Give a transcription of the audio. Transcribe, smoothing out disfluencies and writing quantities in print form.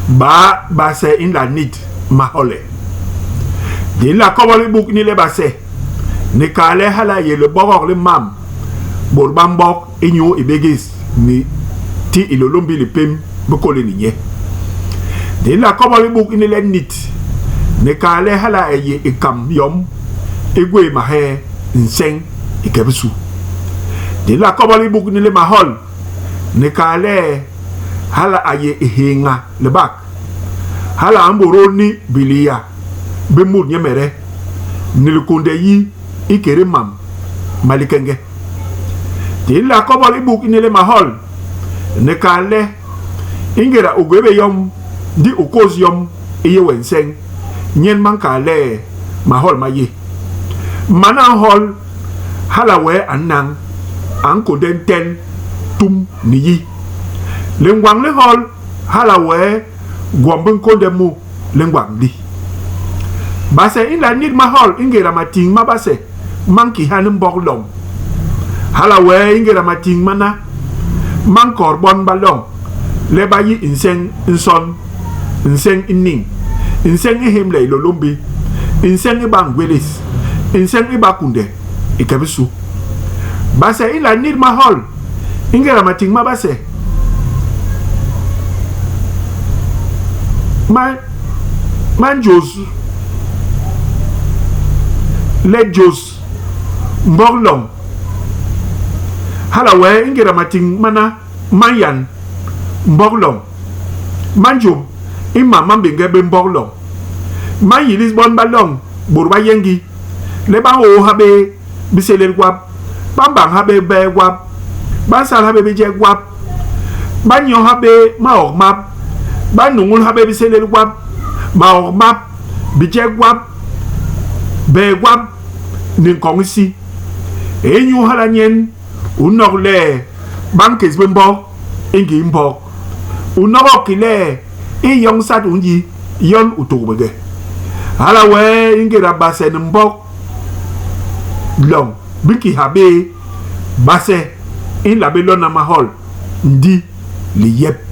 Baa base i nla nit mahol? Di nla kobol i buk ini le base ni kal le hala a yé libogok li mam bôt ba mbok inyu i bégés ni ti Hilôlômbi lipém bi kôli ni nye. Di nla kobol i buk ini le nit ni kal le hala a yé i kam yom i gwé mahee, nseñ i ke bisu. Di nla kobol i buk ini le mahol ni kal le hala a yé i héñha libak. Hala a mbôdôl ni biliya bi mut nyemede ni likunde yi ikété mam ma likeñge. Di nla kobol i buk ini le mahol ni kal le, i ngéda u gwé bé yom ndi u kôs yom i yé we nseñ, nyen ba nkal le mahol ma yé. Man a nhol, hala wee a nnañ, a nkônde ntel, tum ni yi. Lingwañ li hol, hala wee gwom bi nkônde mu lingwañ li. Base i nla nit mahol i ngéda matiñ ma base ma nkiha ni mbok loñ. Hala wee i ngéda matiñ mana ma nkot bon ba loñ le ba yi nseñ nson, nseñ i niñ, nseñ i hémle Hilôlômbi, nseñ i ba ngwélés, nseñ i ba kunde i ke bisu. Base i nla nit mahol i ngéda matiñ ma base ma ma njôs le jôs mbok loñ. Hala wee i ngéda matiñ mana ma nyan mbok loñ, ma njôp i mam ma mbéñge bé mbok loñ, ma nyilis bon ba loñ bôt ba yeñgi le ba nhoo ha bé bisélél gwap, ba mbañ ha bé bee gwap, ba nsal ha bé bijek gwap, ba nyo ha bé maok map, ba nuñul ha bé bisélél gwap, maok map, bijek gwap, bee gwap ni nkoñ isi. Inyu hala nyen u nok le ba nkéés bé mbok i ngii mbok, u nogok ki le i yoñ sat u nyi yon u tugbege. Hala wee i ngéda base ni mbok loñ bi nkiha bé, base i nla bé lona mahol ndi liyep.